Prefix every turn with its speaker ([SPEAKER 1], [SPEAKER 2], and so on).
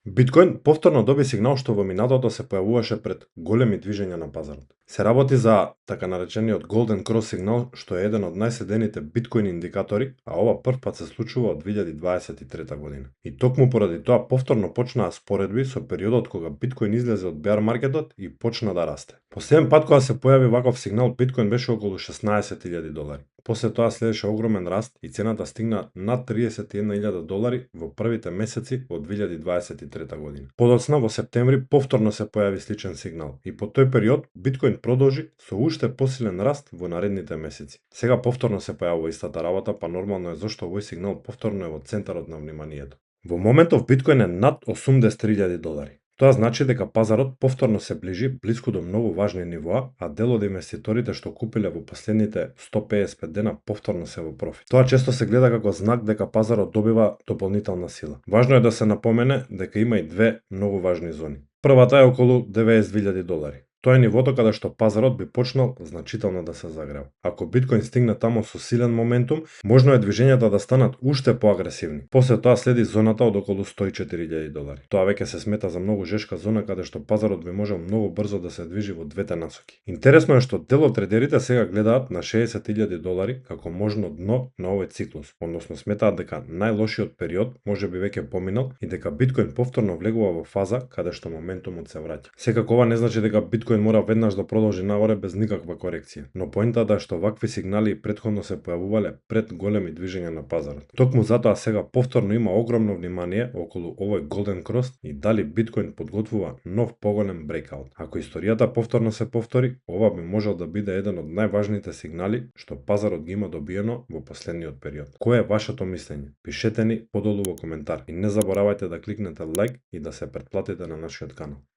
[SPEAKER 1] Биткоин повторно доби сигнал што во минатото се појавуваше пред големи движења на пазарот. Се работи за така наречениот Golden Cross сигнал, што е еден од најследените биткоин индикатори, а ова првпат се случува од 2023 година. И токму поради тоа повторно почнаа споредби со периодот кога биткоин излезе од bear маркетот и почна да расте. Последен пат кога се појави ваков сигнал, биткоин беше околу $16,000. После тоа следеше огромен раст и цената стигна над $31,000 во првите месеци од 2023 година. Подоцна во септември повторно се појави сличен сигнал и по тој период биткоин продолжи со уште посилен раст во наредните месеци. Сега повторно се појавува истата работа, па нормално е зашто овој сигнал повторно е во центарот на вниманието. Во моментов биткоин е над $83,000. Тоа значи дека пазарот повторно се ближи блиску до многу важни нивоа, а дел од инвеститорите што купиле во последните 155 дена повторно се во профит. Тоа често се гледа како знак дека пазарот добива дополнителна сила. Важно е да се напомене дека има и две многу важни зони. Првата е околу $92,000. Тоа е нивото каде што пазарот би почнал значително да се загрeva. Ако биткоин стигне тамо со силен моментум, можно е движењата да станат уште поагресивни. После тоа следи зоната од околу $104,000. Тоа веќе се смета за многу жешка зона каде што пазарот би можел многу брзо да се движи во двете насоки. Интересно е што дел од трейдерите сега гледаат на $60,000 како можно дно на овој циклус, односно сметаат дека најлошиот период можеби веќе поминал и дека биткоин повторно влегува во фаза каде што моментумот се враќа. Секако ова не значи дека биткоин мора веднаш да продолжи нагоре без никаква корекција, но поентата е што вакви сигнали претходно се појавувале пред големи движења на пазарот. Токму затоа сега повторно има огромно внимание околу овој Golden Cross и дали биткоин подготвува нов поголем breakout. Ако историјата повторно се повтори, ова би можел да биде еден од најважните сигнали што пазарот ги има добиено во последниот период. Кое е вашето мислење? Пишете ни подолу во коментар и не заборавајте да кликнете лайк и да се претплатите на нашиот канал.